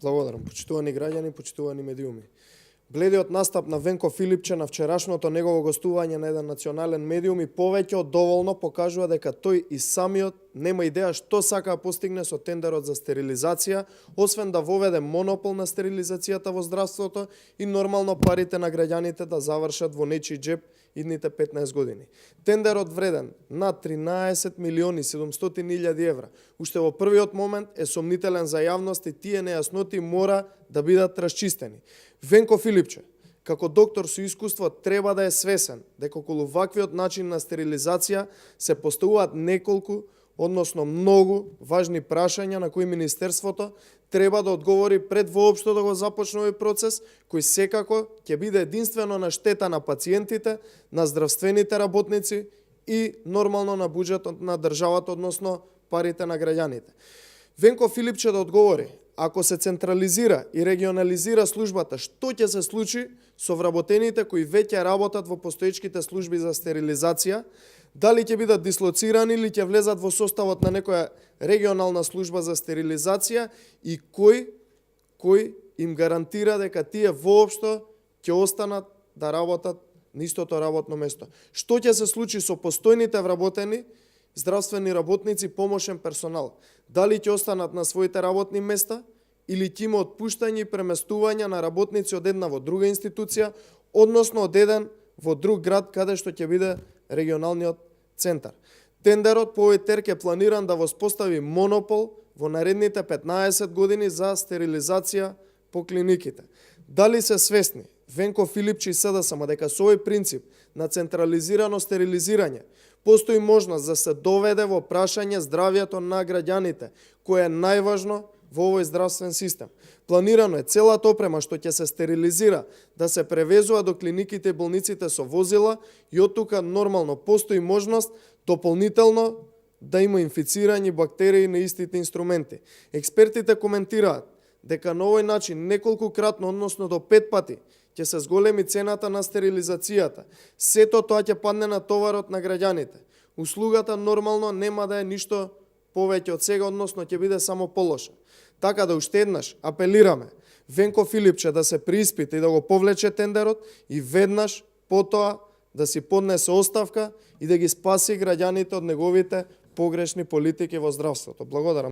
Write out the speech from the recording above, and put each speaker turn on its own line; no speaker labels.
Благодарам. Почитувани граѓани, почитувани медиуми. Бледиот настап на Венко Филипче на вчерашното негово гостување на еден национален медиум и повеќе од доволно покажува дека тој и самиот нема идеја што сака да постигне со тендерот за стерилизација, освен да воведе монопол на стерилизацијата во здравството и нормално парите на граѓаните да завршат во нечи џеб идните 15 години. Тендерот вреден на 13 милиони 700.000 евра, уште во првиот момент е сомнителен за јавност и тие нејасноти мора да бидат расчистени. Венко Филипче, како доктор со искуство, треба да е свесен дека околу ваквиот начин на стерилизација се поставуваат неколку, односно многу важни прашања на кои Министерството треба да одговори пред воопшто да го започне овој процес, кој секако ќе биде единствено на штета на пациентите, на здравствените работници и нормално на буџетот на државата, односно парите на граѓаните. Венко Филипче да одговори, ако се централизира и регионализира службата, што ќе се случи со вработените кои веќе работат во постоечките служби за стерилизација, дали ќе бидат дислоцирани или ќе влезат во составот на некоја регионална служба за стерилизација и кој им гарантира дека тие воопшто ќе останат да работат на истото работно место. Што ќе се случи со постојните вработени здравствени работници, помошен персонал? Дали ќе останат на своите работни места или ќе има отпуштање и преместување на работници од една во друга институција, односно од еден во друг град каде што ќе биде регионалниот центар. Тендерот по овој терк е планиран да воспостави монопол во наредните 15 години за стерилизација по клиниките. Дали се свесни Венко Филипче и СДСМ дека со овој принцип на централизирано стерилизирање постои можност да се доведе во прашање здравјето на граѓаните, кое е најважно во овој здравствен систем. Планирано е целата опрема што ќе се стерилизира да се превезува до клиниките и болниците со возила и од тука нормално постои можност дополнително да има инфицирање бактерии на истите инструменти. Експертите коментираат дека на овој начин неколкукратно, односно до 5 пати, ќе се зголеми цената на стерилизацијата. Сето тоа ќе падне на товарот на граѓаните. Услугата нормално нема да е ништо повеќе од сега, односно ќе биде само полоша. Така да уште еднаш апелираме Венко Филипче да се прииспита и да го повлече тендерот и веднаш потоа да си поднесе оставка и да ги спаси граѓаните од неговите погрешни политики во здравството. Благодарам.